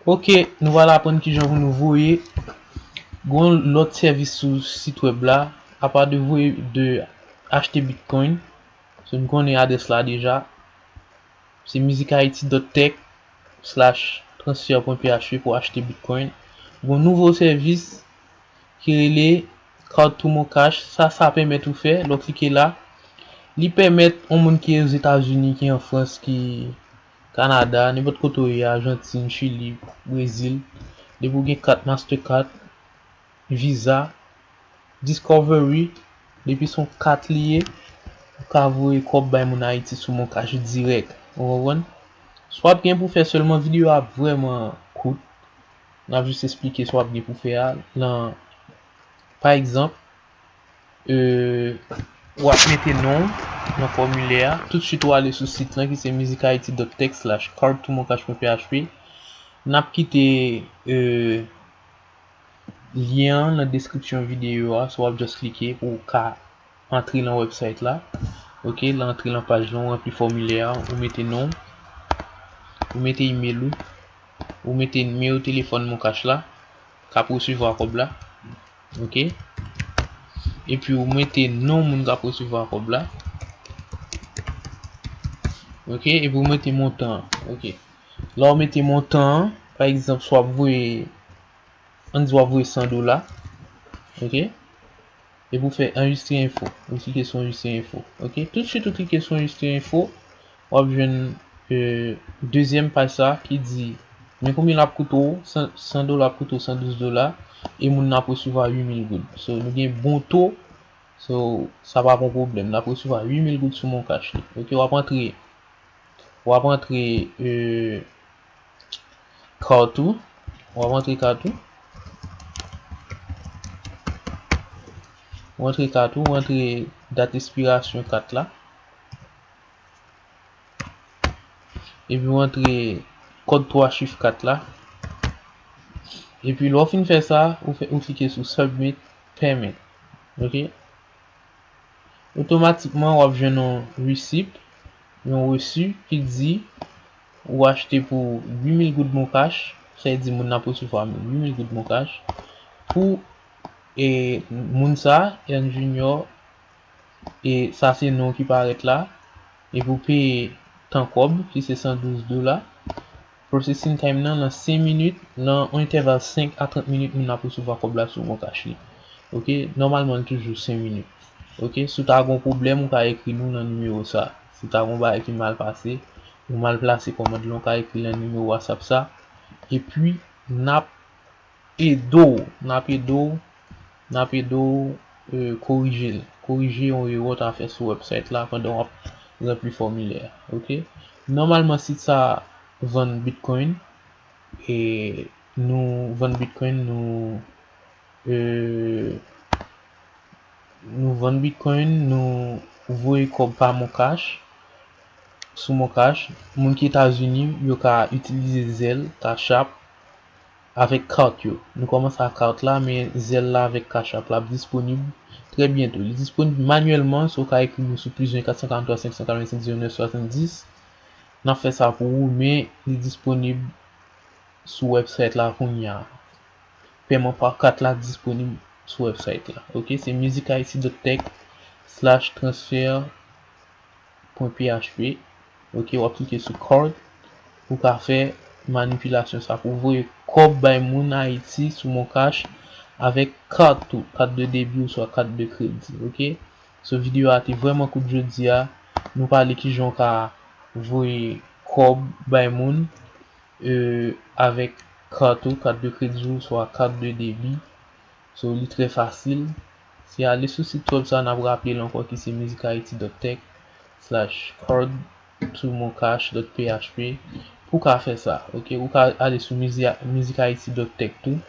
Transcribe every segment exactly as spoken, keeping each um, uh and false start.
Ok, nou pral aprann kijan pou nou voye. Gon lòt sèvis sou sit wèb la, apa de voye, de achte Bitcoin. So, nou konnen adrès la deja. Se musichaiti dot tech slash transfer pwen php pou achte Bitcoin. Gon nouvo sèvis ki rele Card to Moncash. Sa, sa pèmèt ou fè, lè w klike la, li pèmèt yon moun ki Ozetazini, ki an Frans, ki Kanada, nenpòt kote w ye, Ajantin, Chili, Brezil, depi w gen kat Mastercard, Visa, Discovery, depi se yon kat li ye, ou ka voye kòb bay moun Ayiti sou Moncash dirèk. Ou konprann? Sa w ap gen pou fè sèlman, videyo a ap vrèman kout. N ap jis esplike sa w ap gen pou fè a. Lan, pa egzanp, e, w ap mete non w nan fòmilè a. Toutswit ou ale sou sit lan ki se musichaiti dot tech slash card to moncash pwen php. N ap kite, e, lyen an nan deskripsyon videyo a, so w ap just klike pou w ka antre lan website la. Ok, lan antre lan paj lan, ou ranpli fòmilè a, ou mete non w, ou mete email ou, ou mete nimewo telefòn Moncash la, k ap resevwa kòb la. Ok? Epi ou mete non moun k ap resevwa kòb la. Ok? Epi ou mete montan an. Ok. Lè w mete montan an, pa egzanp, si w ap voye, ann di w ap voye san dola. Ok? Epi ou fè enregistre enfo. Ou klike sou enregistre enfo. Ok? Toutswit ou klike sou enregistre enfo, w ap jwenn, e, dezyèm paj sa ki di, men konbyen l ap koute w, san, san dola ap koute w san douz dola, e moun nan ap resevwa uit mil goud. So, nou gen bon to, so, sa pa p yon pwoblèm. N ap resevwa uit mil goud sou Moncash li. Ok, w ap antre, w ap antre, e, kat ou, w ap antre kat ou, w antre kat ou, w antre dat ekspirasyon kat la, epi w antre kòd twa chif kat la, epi lè w fin fè sa, ou fè, ou klike sou submit payment. Ok? Otomatikman, w ap jwenn yon receipt, yon resi ki di ou achte pou uit mil goud Moncash, sa vle di moun nan ap resevwa uit mil goud Moncash. Pou, e, moun sa, Ern Junior, e sa se non ki parèt la, epi w peye tan kòb, ki se san douz dola. Processing time nan, nan senk minit, nan yon entèval senk a trant minit, moun nan ap resevwa kòb la sou Moncash li. Ok, nòmalman, li toujou senk minit. Ok, si w ta gon pwoblèm, ou ka ekri nou nan nimewo sa. Si w ta gon bagay ki mal pase, ou mal plase kòmand lan, ou ka ekri nan nimewo WhatsApp sa. Epi, n ap ede w, n ap ede w, n ap ede w, e, korije l. Korije yon erè w ta fè sou website la pandan w ap ranpli fòmilè a. Ok? Nòmalman, sit sa vann Bitcoin. E nou vann Bitcoin, nou, e, nou vann Bitcoin, nou voye kòb pa Moncash, sou Moncash. Moun ki Etazini, yo ka itilize Zelle, Cash App, avèk kat yo. Nou kòmanse ak kat la, men Zelle la avèk Cash App la ap disponib trè byento. Li disponib manyèlman, so w ka ekri nou sou plis ven kat san karanntwa senk san katrevensenk zewo nèf swasanndis. N ap fè sa pou ou, men li disponib sou website la kounye a. Pèman pa kat la disponib sou website la. Ok, se musichaiti dot tech slash transfer pwen php. Ok, w ap klike sou card pou w ka fè manipilasyon sa, pou voye kòb bay moun Ayiti sou Moncash avèk kat ou, kat de debi oswa kat de kredi. Ok, so videyo a te vrèman kout jodi a. Nou pale kijan w ka voye kòb bay moun, e, avèk kat ou, kat de kredi ou, swa kat de debi. So, li trè fasil. Se ale sou sit wèb sa, n ap raple l ankò, ki se musichaiti dot tech slash card to moncash dot php pou w ka fè sa. Ok, ou ka ale sou musichaiti dot tech tou.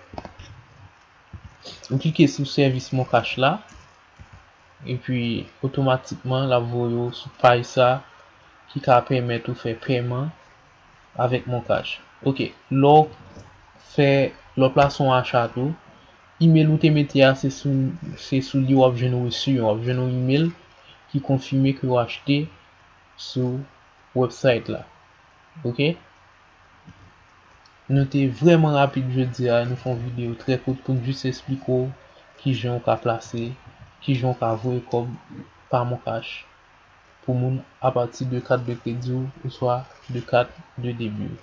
Ou klike sou sèvis Moncash la. Epi, otomatikman, l ap voye w sou paj sa ki ka pèmèt ou fè pèman avèk Moncash. Ok, lè w fè, lè w plase yon acha tou, email ou te mete a, se sou, se sou li w ap jwenn resi yo, w ap jwenn yon email ki konfime ke w achte sou website la. Ok? Nou te vrèman rapid jodi a, nou fè yon videyo trè kout pou n jis esplike w kijan w ka plase, kijan w ka voye kòb pa MonCash pou moun apati de kat de kredi w oswa de kat de debi w.